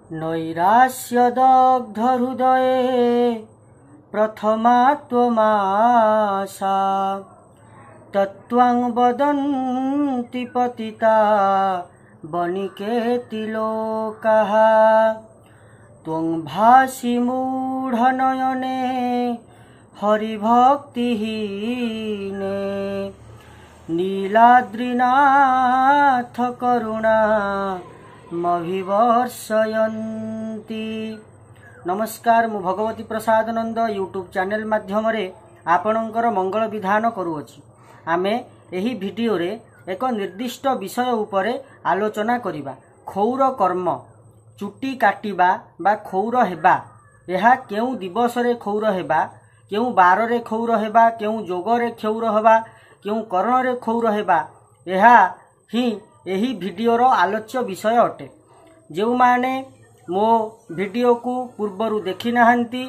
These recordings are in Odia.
ନୈରାଶ୍ୟଦଗ୍ଧହୃଦୟେ ପ୍ରଥମା ତ୍ୱମାଶା ତତ୍ତ୍ୱଂ ବଦନ୍ତି ପତିତା ବନିକେତି ଲୋକାଃ ତ୍ୱଂ ଭାସି ମୂଢ଼ନୟନେ ହରିଭକ୍ତିହୀନେ ନୀଳାଦ୍ରିନାଥ କରୁଣା ମଭିବର୍ଷୟନ୍ତି। ନମସ୍କାର, ମୁଁ ଭଗବତୀ ପ୍ରସାଦ ନନ୍ଦ ୟୁଟ୍ୟୁବ୍ ଚ୍ୟାନେଲ୍ ମାଧ୍ୟମରେ ଆପଣଙ୍କର ମଙ୍ଗଳ ବିଧାନ କରୁଅଛି। ଆମେ ଏହି ଭିଡ଼ିଓରେ ଏକ ନିର୍ଦ୍ଦିଷ୍ଟ ବିଷୟ ଉପରେ ଆଲୋଚନା କରିବା। କ୍ଷୌର କର୍ମ, ଚୁଟି କାଟିବା ବା କ୍ଷୌର ହେବା, ଏହା କେଉଁ ଦିବସରେ କ୍ଷୌର ହେବା, କେଉଁ ବାରରେ କ୍ଷୌର ହେବା, କେଉଁ ଯୋଗରେ କ୍ଷୌର ହେବା, କେଉଁ କରଣରେ କ୍ଷୌର ହେବା, ଏହା ହିଁ ଏହି ଭିଡ଼ିଓର ଆଲୋଚ୍ୟ ବିଷୟ ଅଟେ। ଯେଉଁମାନେ ମୋ ଭିଡ଼ିଓକୁ ପୂର୍ବରୁ ଦେଖିନାହାନ୍ତି,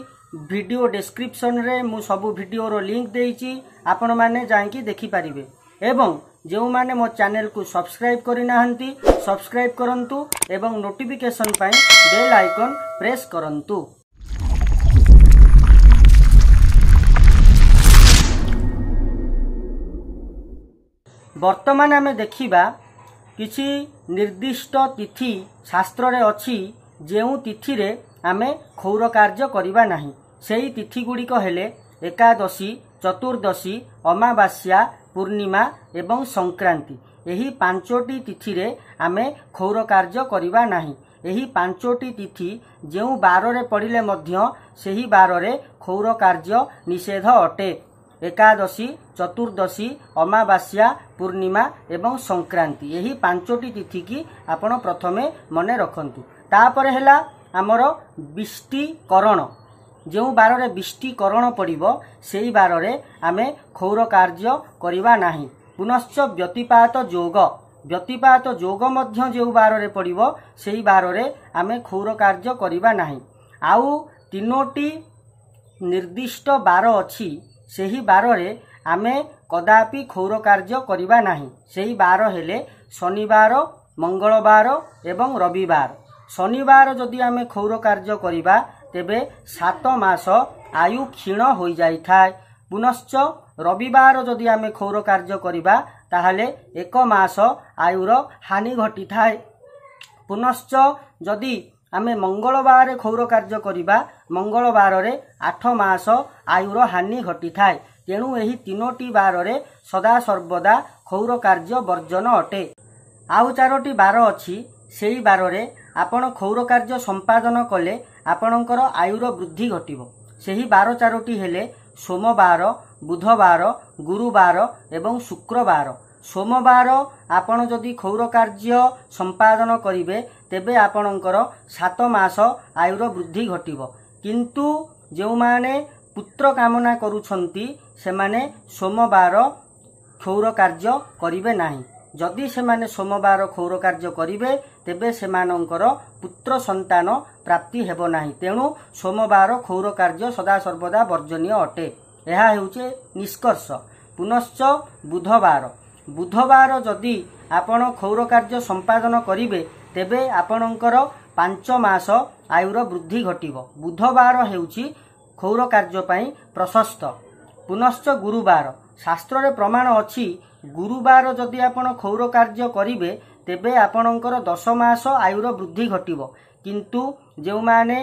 ଭିଡ଼ିଓ ଡେସ୍କ୍ରିପସନରେ ମୁଁ ସବୁ ଭିଡ଼ିଓର ଲିଙ୍କ ଦେଇଛି, ଆପଣମାନେ ଯାଇକି ଦେଖିପାରିବେ। ଏବଂ ଯେଉଁମାନେ ମୋ ଚ୍ୟାନେଲକୁ ସବସ୍କ୍ରାଇବ୍ କରିନାହାନ୍ତି, ସବସ୍କ୍ରାଇବ୍ କରନ୍ତୁ ଏବଂ ନୋଟିଫିକେସନ୍ ପାଇଁ ବେଲ୍ ଆଇକନ୍ ପ୍ରେସ୍ କରନ୍ତୁ। ବର୍ତ୍ତମାନ ଆମେ ଦେଖିବା କିଛି ନିର୍ଦ୍ଦିଷ୍ଟ ତିଥି ଶାସ୍ତ୍ରରେ ଅଛି, ଯେଉଁ ତିଥିରେ ଆମେ କ୍ଷୌର କାର୍ଯ୍ୟ କରିବା ନାହିଁ। ସେହି ତିଥି ଗୁଡ଼ିକ ହେଲେ ଏକାଦଶୀ, ଚତୁର୍ଦ୍ଦଶୀ, ଅମାବାସ୍ୟା, ପୂର୍ଣ୍ଣିମା ଏବଂ ସଂକ୍ରାନ୍ତି। ଏହି 5ଟି ତିଥିରେ ଆମେ କ୍ଷୌର କାର୍ଯ୍ୟ କରିବା ନାହିଁ। ଏହି 5ଟି ତିଥି ଯେଉଁ ବାରରେ ପଡ଼ିଲେ ମଧ୍ୟ ସେହି ବାରରେ କ୍ଷୌର କାର୍ଯ୍ୟ ନିଷେଧ ଅଟେ। ଏକାଦଶୀ, ଚତୁର୍ଦ୍ଦଶୀ, ଅମାବାସ୍ୟା, ପୂର୍ଣ୍ଣିମା ଏବଂ ସଂକ୍ରାନ୍ତି, ଏହି 5ଟି ତିଥିକି ଆପଣ ପ୍ରଥମେ ମନେ ରଖନ୍ତୁ। ତାପରେ ହେଲା ଆମର ବିଷ୍ଟିକରଣ। ଯେଉଁ ବାରରେ ବିଷ୍ଟିକରଣ ପଡ଼ିବ, ସେଇ ବାରରେ ଆମେ କ୍ଷୌର କାର୍ଯ୍ୟ କରିବା ନାହିଁ। ପୁନଶ୍ଚ ବ୍ୟତିପାତ ଯୋଗ, ବ୍ୟତିପାତ ଯୋଗ ମଧ୍ୟ ଯେଉଁ ବାରରେ ପଡ଼ିବ, ସେଇ ବାରରେ ଆମେ କ୍ଷୌର କାର୍ଯ୍ୟ କରିବା ନାହିଁ। ଆଉ 3ଟି ନିର୍ଦ୍ଦିଷ୍ଟ ବାର ଅଛି, ସେହି ବାରରେ ଆମେ କଦାପି କ୍ଷୌର କାର୍ଯ୍ୟ କରିବା ନାହିଁ। ସେହି ବାର ହେଲେ ଶନିବାର, ମଙ୍ଗଳବାର ଏବଂ ରବିବାର। ଶନିବାର ଯଦି ଆମେ କ୍ଷୌର କାର୍ଯ୍ୟ କରିବା, ତେବେ 7 ମାସ ଆୟୁ କ୍ଷୀଣ ହୋଇଯାଇଥାଏ। ପୁନଶ୍ଚ ରବିବାର ଯଦି ଆମେ କ୍ଷୌର କାର୍ଯ୍ୟ କରିବା, ତାହେଲେ 1 ମାସ ଆୟୁର ହାନି ଘଟିଥାଏ। ପୁନଶ୍ଚ ଯଦି ଆମେ ମଙ୍ଗଳବାରରେ କ୍ଷୌର କାର୍ଯ୍ୟ କରିବା, ମଙ୍ଗଳବାରରେ 8 ମାସ ଆୟୁର ହାନି ଘଟିଥାଏ। ତେଣୁ ଏହି 3ଟି ବାରରେ ସଦାସର୍ବଦା କ୍ଷୌର କାର୍ଯ୍ୟ ବର୍ଜନ ଅଟେ। ଆଉ 4ଟି ବାର ଅଛି, ସେଇ ବାରରେ ଆପଣ କ୍ଷୌର କାର୍ଯ୍ୟ ସମ୍ପାଦନ କଲେ ଆପଣଙ୍କର ଆୟୁର ବୃଦ୍ଧି ଘଟିବ। ସେହି ବାର 4ଟି ହେଲେ ସୋମବାର, ବୁଧବାର, ଗୁରୁବାର ଏବଂ ଶୁକ୍ରବାର। ସୋମବାର ଆପଣ ଯଦି କ୍ଷୌର କାର୍ଯ୍ୟ ସମ୍ପାଦନ କରିବେ, ତେବେ ଆପଣଙ୍କର 7 ମାସ ଆୟୁର ବୃଦ୍ଧି ଘଟିବ। କିନ୍ତୁ ଯେଉଁମାନେ ପୁତ୍ର କାମନା କରୁଛନ୍ତି, ସେମାନେ ସୋମବାର କ୍ଷୌର କାର୍ଯ୍ୟ କରିବେ ନାହିଁ। ଯଦି ସେମାନେ ସୋମବାର କ୍ଷୌର କାର୍ଯ୍ୟ କରିବେ, ତେବେ ସେମାନଙ୍କର ପୁତ୍ର ସନ୍ତାନ ପ୍ରାପ୍ତି ହେବ ନାହିଁ। ତେଣୁ ସୋମବାର କ୍ଷୌର କାର୍ଯ୍ୟ ସଦାସର୍ବଦା ବର୍ଜନୀୟ ଅଟେ। ଏହା ହେଉଛି ନିଷ୍କର୍ଷ। ପୁନଶ୍ଚ ବୁଧବାର, ବୁଧବାର ଯଦି ଆପଣ କ୍ଷୌର କାର୍ଯ୍ୟ ସମ୍ପାଦନ କରିବେ, ତେବେ ଆପଣଙ୍କର 5 ମାସ ଆୟୁର ବୃଦ୍ଧି ଘଟିବ। ବୁଧବାର ହେଉଛି କ୍ଷୌର କାର୍ଯ୍ୟ ପାଇଁ ପ୍ରଶସ୍ତ। ପୁନଶ୍ଚ ଗୁରୁବାର, ଶାସ୍ତ୍ରରେ ପ୍ରମାଣ ଅଛି, ଗୁରୁବାର ଯଦି ଆପଣ କ୍ଷୌର କାର୍ଯ୍ୟ କରିବେ, ତେବେ ଆପଣଙ୍କର 10 ମାସ ଆୟୁର ବୃଦ୍ଧି ଘଟିବ। କିନ୍ତୁ ଯେଉଁମାନେ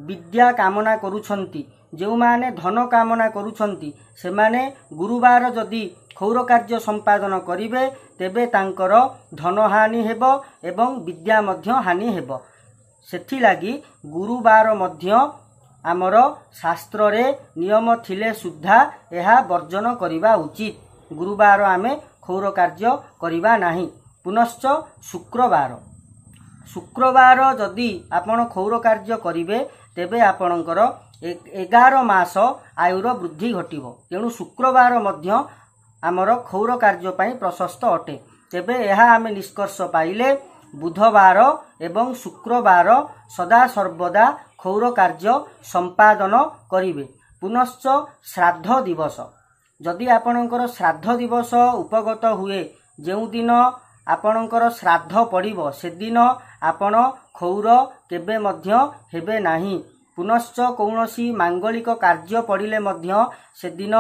ବିଦ୍ୟା କାମନା କରୁଛନ୍ତି, ଯେଉଁମାନେ ଧନ କାମନା କରୁଛନ୍ତି, ସେମାନେ ଗୁରୁବାର ଯଦି କ୍ଷୌର କାର୍ଯ୍ୟ ସମ୍ପାଦନ କରିବେ, ତେବେ ତାଙ୍କର ଧନହାନି ହେବ ଏବଂ ବିଦ୍ୟା ମଧ୍ୟ ହାନି ହେବ। ସେଥିଲାଗି ଗୁରୁବାର ମଧ୍ୟ ଆମର ଶାସ୍ତ୍ରରେ ନିୟମ ଥିଲେ ସୁଦ୍ଧା ଏହା ବର୍ଜନ କରିବା ଉଚିତ। ଗୁରୁବାର ଆମେ କ୍ଷୌର କାର୍ଯ୍ୟ କରିବା ନାହିଁ। ପୁନଶ୍ଚ ଶୁକ୍ରବାର, ଶୁକ୍ରବାର ଯଦି ଆପଣ କ୍ଷୌର କାର୍ଯ୍ୟ କରିବେ, ତେବେ ଆପଣଙ୍କର 11 ମାସ ଆୟୁର ବୃଦ୍ଧି ଘଟିବ। ତେଣୁ ଶୁକ୍ରବାର ମଧ୍ୟ ଆମର କ୍ଷୌର କାର୍ଯ୍ୟ ପାଇଁ ପ୍ରଶସ୍ତ ଅଟେ। ତେବେ ଏହା ଆମେ ନିଷ୍କର୍ଷ ପାଇଲେ, ବୁଧବାର ଏବଂ ଶୁକ୍ରବାର ସଦାସର୍ବଦା କ୍ଷୌର କାର୍ଯ୍ୟ ସମ୍ପାଦନ କରିବେ। ପୁନଶ୍ଚ ଶ୍ରାଦ୍ଧ ଦିବସ, ଯଦି ଆପଣଙ୍କର ଶ୍ରାଦ୍ଧ ଦିବସ ଉପଗତ ହୁଏ, ଯେଉଁଦିନ ଆପଣଙ୍କର ଶ୍ରାଦ୍ଧ ପଡ଼ିବ ସେଦିନ ଆପଣ କ୍ଷୌର କେବେ ମଧ୍ୟ ହେବେ ନାହିଁ। ପୁନଶ୍ଚ କୌଣସି ମାଙ୍ଗଳିକ କାର୍ଯ୍ୟ ପଡ଼ିଲେ ମଧ୍ୟ ସେଦିନ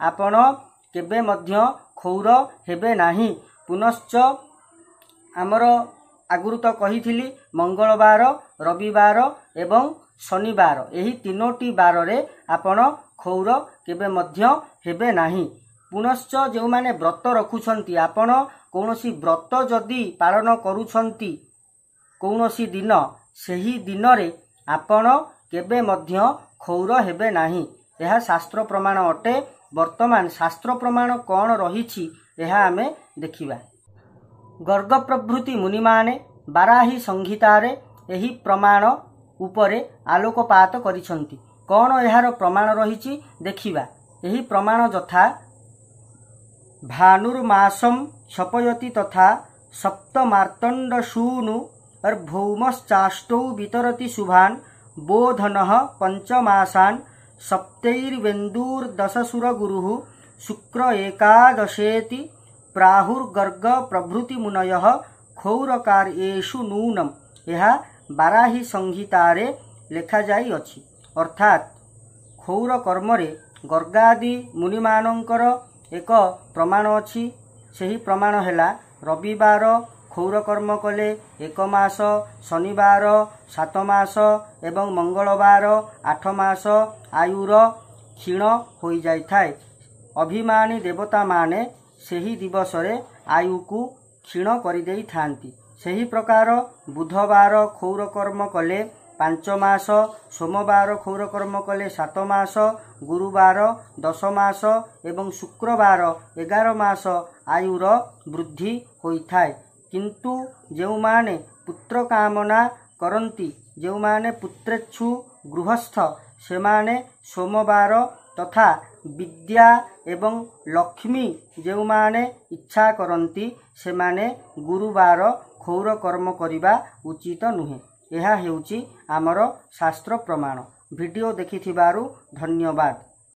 ଆପଣ କେବେ ମଧ୍ୟ କ୍ଷୌର ହେବେ ନାହିଁ। ପୁନଶ୍ଚ ଆମର ଆଗରୁ ତ କହିଥିଲି, ମଙ୍ଗଳବାର, ରବିବାର ଏବଂ ଶନିବାର ଏହି 3ଟି ବାରରେ ଆପଣ କ୍ଷୌର କେବେ ମଧ୍ୟ ହେବେ ନାହିଁ। ପୁନଶ୍ଚ ଯେଉଁମାନେ ବ୍ରତ ରଖୁଛନ୍ତି, ଆପଣ କୌଣସି ବ୍ରତ ଯଦି ପାଳନ କରୁଛନ୍ତି କୌଣସି ଦିନ, ସେହି ଦିନରେ ଆପଣ କେବେ ମଧ୍ୟ କ୍ଷୌର ହେବେ ନାହିଁ। ଏହା ଶାସ୍ତ୍ର ପ୍ରମାଣ ଅଟେ। ବର୍ତ୍ତମାନ ଶାସ୍ତ୍ର ପ୍ରମାଣ କ'ଣ ରହିଛି ଏହା ଆମେ ଦେଖିବା। ଗର୍ଗ ପ୍ରଭୃତି ମୁନିମାନେ ବାରାହୀ ସଂହିତାରେ ଏହି ପ୍ରମାଣ ଉପରେ ଆଲୋକପାତ କରିଛନ୍ତି। କ'ଣ ଏହାର ପ୍ରମାଣ ରହିଛି ଦେଖିବା। ଏହି ପ୍ରମାଣ ଯଥା ଭାନୁର୍ମାସಂ କ୍ଷପୟତି ତଥା ସପ୍ତମାର୍ତ୍ତଣ୍ଡ ଶୂନୁ ଭୌମଶ୍ଚାଷ୍ଟୌ ବିତରତି ଶୁଭାନ୍ ବୋଧନଃ ପଞ୍ଚମାସାନ୍ ସପ୍ତୈର୍ବେନ୍ଦୁର୍ଦଶସୁରଗୁରୁଃ ଶୁକ୍ର ଏକାଦଶେତି ପ୍ରାହୁର୍ଗର୍ଗ ପ୍ରଭୃତି ମୁନୟଃ କ୍ଷୌରକାର୍ୟେଷୁ ନୂନମ୍। ଏହା ବାରାହୀ ସଂହିତାରେ ଲେଖାଯାଇଅଛି। ଅର୍ଥାତ୍ କ୍ଷୌର କର୍ମରେ ଗର୍ଗାଦି ମୁନିମାନଙ୍କର ଏକ ପ୍ରମାଣ ଅଛି। ସେହି ପ୍ରମାଣ ହେଲା ରବିବାର କ୍ଷୌର କର୍ମ କଲେ 1 ମାସ, ଶନିବାର 7 ମାସ ଏବଂ ମଙ୍ଗଳବାର 8 ମାସ ଆୟୁର କ୍ଷୀଣ ହୋଇଯାଇଥାଏ। ଅଭିମାନୀ ଦେବତାମାନେ ସେହି ଦିବସରେ ଆୟୁକୁ କ୍ଷୀଣ କରିଦେଇଥାନ୍ତି। ସେହି ପ୍ରକାର ବୁଧବାର କ୍ଷୌର କର୍ମ କଲେ 5 ମାସ, ସୋମବାର କ୍ଷୌର କର୍ମ କଲେ 7 ମାସ, ଗୁରୁବାର 10 ମାସ ଏବଂ ଶୁକ୍ରବାର 11 ମାସ ଆୟୁର ବୃଦ୍ଧି ହୋଇଥାଏ। କିନ୍ତୁ ଯେଉଁମାନେ ପୁତ୍ର କାମନା କରନ୍ତି, ଯେଉଁମାନେ ପୁତ୍ରେଚ୍ଛୁ ଗୃହସ୍ଥ, ସେମାନେ ସୋମବାର ତଥା ବିଦ୍ୟା ଏବଂ ଲକ୍ଷ୍ମୀ ଯେଉଁମାନେ ଇଚ୍ଛା କରନ୍ତି ସେମାନେ ଗୁରୁବାର କ୍ଷୌର କର୍ମ କରିବା ଉଚିତ ନୁହେଁ। ଏହା ହେଉଛି ଆମର ଶାସ୍ତ୍ର ପ୍ରମାଣ। ଭିଡ଼ିଓ ଦେଖିଥିବାରୁ ଧନ୍ୟବାଦ।